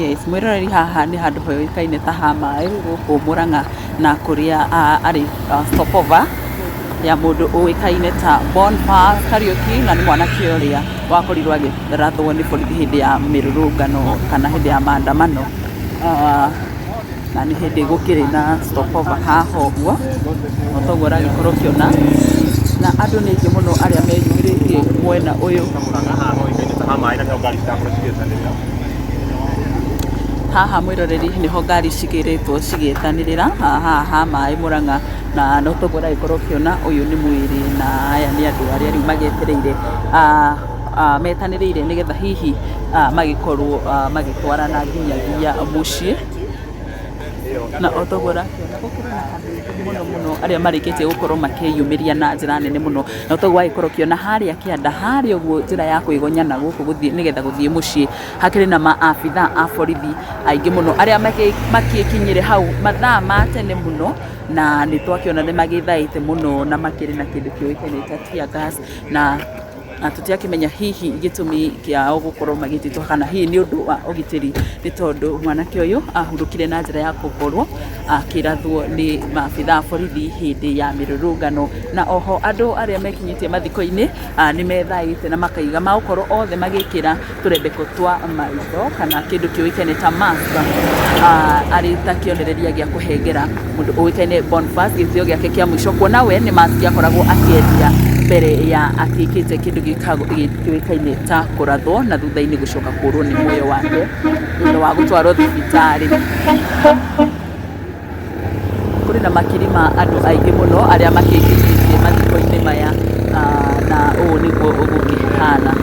Yes, mwĩroreri haha nĩ handũ hoĩkaine ta ha maĩ gũkũ Mũrang'a na kũrĩa arĩ stopover ya mũndũ ũĩkaine ta Boniface Kariũki na nĩ mwanake ũrĩa wakorirwo agĩrathwo nĩ borithi hĩndĩ ya mĩrũrũngano kana hĩndĩ ya maandamano. Na nĩ hĩndĩ gũkĩrĩ na stopover haha ũguo, o toguo ũragĩkorwo ũkĩona, na andũ nĩ aingĩ mũno arĩa meyumĩrĩtie mwena ũyũ. Haha mwĩroreri nĩho ngari cigĩrĩtwo cigĩetanĩrĩra haha ha maĩ Mũrang'a, na no toguo ũragĩkorwo ũkĩona ũyũ nĩ mwĩrĩ na aya nĩ andũ arĩa rĩu magĩetereire metanĩrĩire nĩgetha hihi magĩkorwo magĩtwarana nginyagia mũciĩ. Na o toguo ũrakĩona gũkĩrĩ na andũ aingĩ mũno mũno arĩa marĩkĩtie gũkorwo makĩyumĩria na njĩra nene mũno. Na toguo wagĩkorwo ũkĩona harĩa kĩanda harĩa ũguo njĩra ya kwĩgonya na gũkũ gũthiĩ nĩgetha gũthiĩ mũciĩ, hakĩrĩ na maabithaa a borithi aingĩ mũno arĩa magĩkinyire hau mathaa ma tene mũno, na nĩ twakĩona nĩ magĩthaĩte mũno na makĩrĩ na kĩndũ kĩũĩkaine ta tear gas na na tũtiakĩmenya hihi gĩtũmi kĩao gũkorwo magĩtĩtwo kana hihi nĩ ũndũ wa ũgitĩri, nĩ tondũ mwanake ũyũ ahurũkire na njĩra ya gũkorwo akĩrathwo nĩ maabithaa a borithi hĩndĩ ya mĩrũrũngano. Na oho andũ arĩa mekinyĩtie mathiko-inĩ nĩ methaĩte na makaiga magũkorwo othe magĩkĩra tũrembeko twa maitho kana kĩndũ kĩũĩkaine ta mask arĩ ta kĩonereria gĩa kũhengera mũndũ ũĩkaine Boniface gĩtĩo gĩake kĩa mũico, kuona we nĩ mask akoragwo akĩendia mbere ya akĩkĩte kĩndũ kĩũĩkaine ta kũrathwo na thutha-inĩ gũcoka kũrwo nĩ muoyo wake thutha wa gũtwarwo thibitarĩ. Kũrĩ na makiri ma andũ aingĩ mũno arĩa makĩingĩrĩtie mathiko-inĩ maya na ũũ nĩguo gũkĩhana.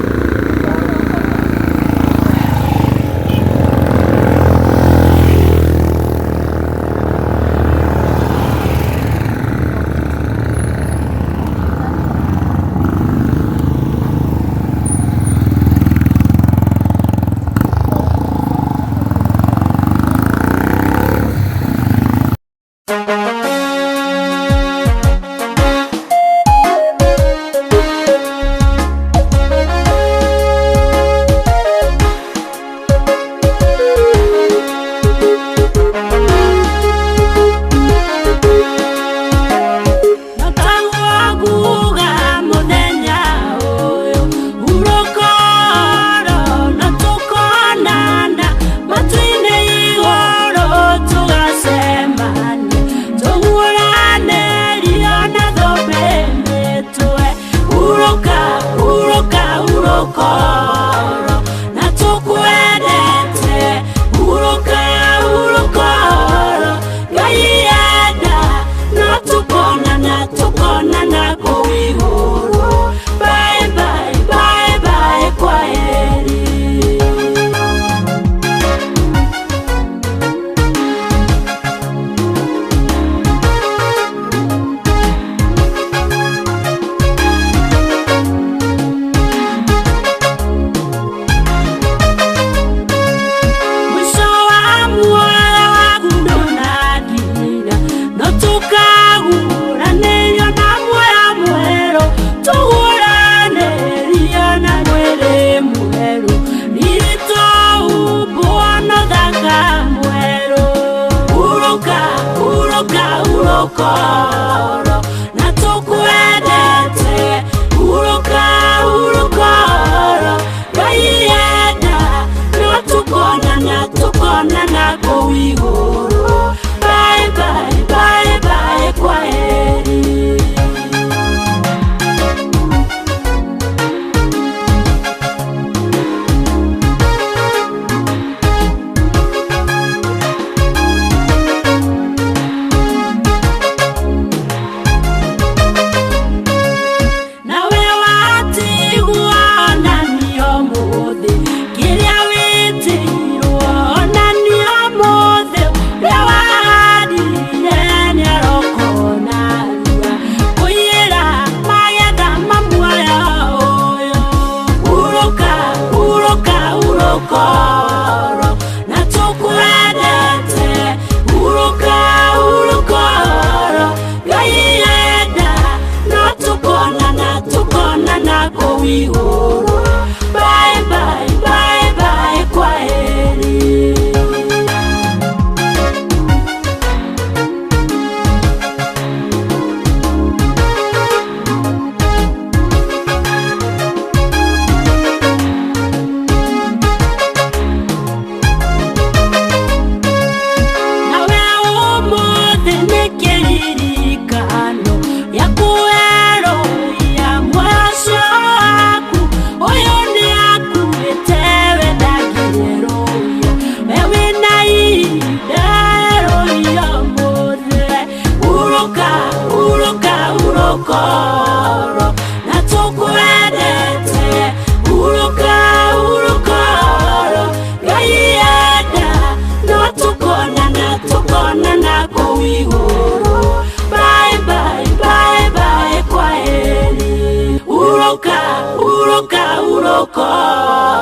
Hurũka hurũka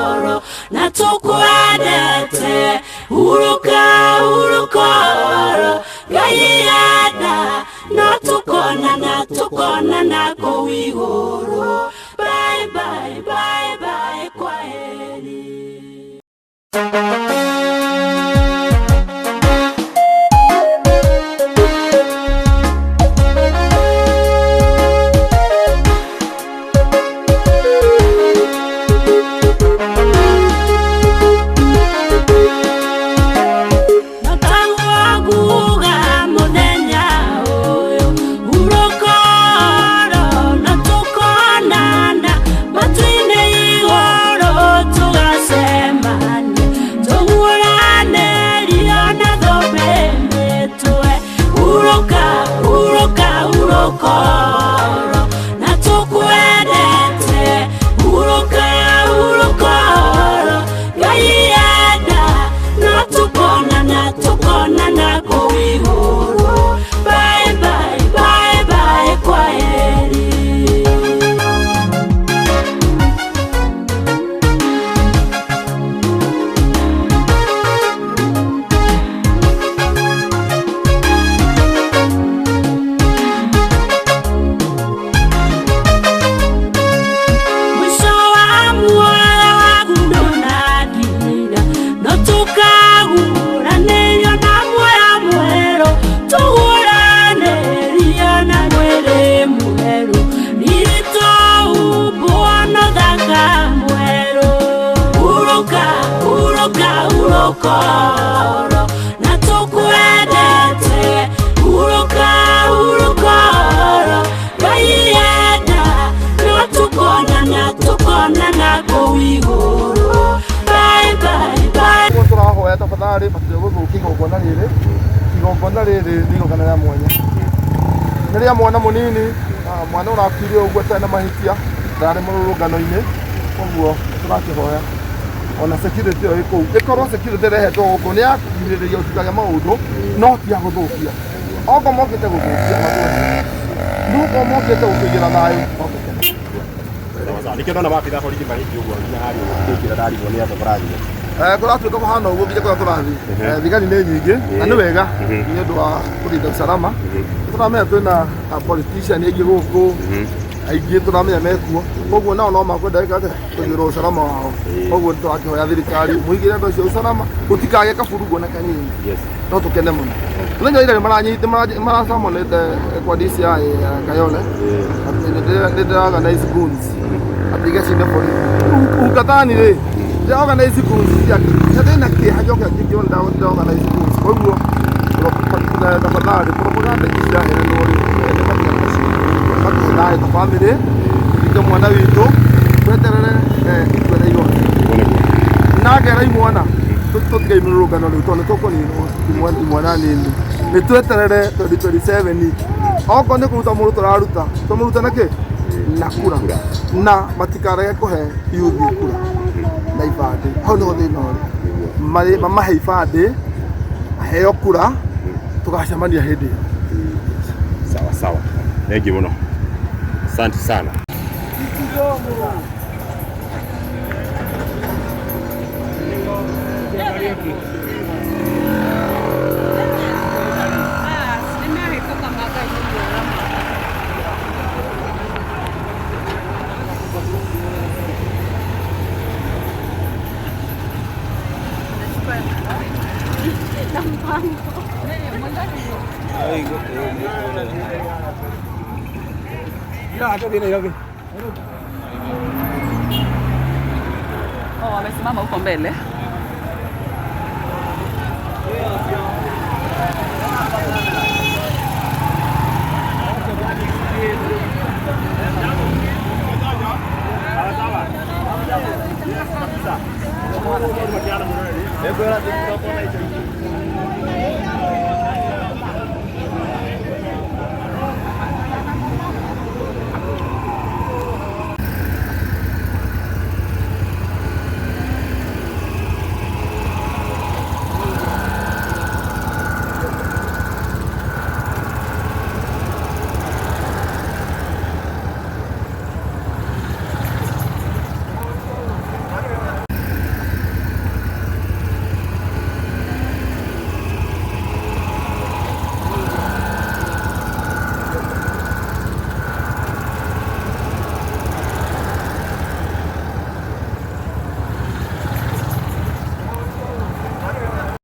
oro na tũkwendete. Hurũka hurũka oro Ngai enda no tũkonana tũkonana kũu igũrũ. Bye bye bye bye kwaheri. Notaguaguga mũthenya ũyũ hurũka oro na tũkonana matu-inĩ igũrũ tũgacemania tũhũranĩrio na thũmbĩ mĩtwe. Hurũka hurũka hurũka oro na tũkwendete. Hurũka hurũka oro Ngai enda no tũkonana tũkonana kũu igũrũ. Bye bye bye bye kwaheri. Mwisho wa muoyo waku ndũnakinya no tũkagũranĩrio na muoyo mwerũ tũgũranĩrio na mwĩrĩ mwerũ riri tũhumbwo na ũthaka mwerũ. Hurũka hurũka hurũka oro na tũkwendete. Hurũka hurũka oro Ngai enda no tũkonana tũkonana kũu igũrũ. Bye bye bye. Koguo tũrahoya tafadhali matige gũthũkia igongona rĩrĩ. Igongona rĩrĩ nĩ igongona rĩa mwanya, nĩ rĩa mwana mũnini, mwana ũrakuire ũguo atarĩ na mahĩtia, ndarĩ mũrũrũngano-inĩ. Koguo tũrakĩhoya ona security ĩyo ĩ kũu ĩkorwo security ĩrehetwo gũkũ nĩ ya kũgirĩrĩria gũtikagĩe maũndũ, no ti ya gũthũkia. Okorwo mokĩte gũthũkia matũhe, no okorwo mokĩte gũkĩigĩra thayũ no tũkene. Nĩkĩo ndona maabitha borithi marĩ aingĩ ũguo nginya harĩa ũguo ngĩingĩra ndarigwo nĩ atĩa kũrathiĩ. Kũratuĩka kũhana ũguo nginya kũrĩa tũrathiĩ. Thigari nĩ nyingĩ na nĩ wega nĩ ũndũ wa kũrinda usalama. Tũramenya twĩna politician aingĩ gũkũ, aingĩ tũramenya mekuo, koguo nao no makwenda gwĩka atĩa, kũigĩrwo usalama wao. Koguo tũrakĩhoya thirikari mũigĩre andũ acio usalama, gũtikagĩe kaburugu ona kanini. No tũkene mũno. Mũthenya wa ira nĩ maracamanĩte kwa DCI ya Kayole atĩ nĩ ndĩra organize goons atĩ igacinde borithi. Ukatani rĩ ndĩra organize goons ciake ndĩna kĩeha njoke ngĩona ndĩra organize goons. Koguo tafadhali propaganda ici ciraheanwo rĩ nĩ matigane nacio, matũhe thayũ ta bamĩrĩ, tũthike mwana witũ, tweterere itua rĩa igoti. Na ngera imwana tũtige mĩrũrũngano rĩu tondũ nĩ tũkũninwo imwana nini. Nĩ tweterere 2027 okorwo nĩ kũruta mũndũ tũraruta tũmũrute na kĩ na kura, na matikarege kũhe youth kura na ibandĩ. Hau nĩho thĩna ũrĩ, mamahe ibandĩ aheo kura tũgacemania hĩndĩ ĩyo. Sawa sawa, thank you mũno, asante sana. Oh, wamesimama huko mbele.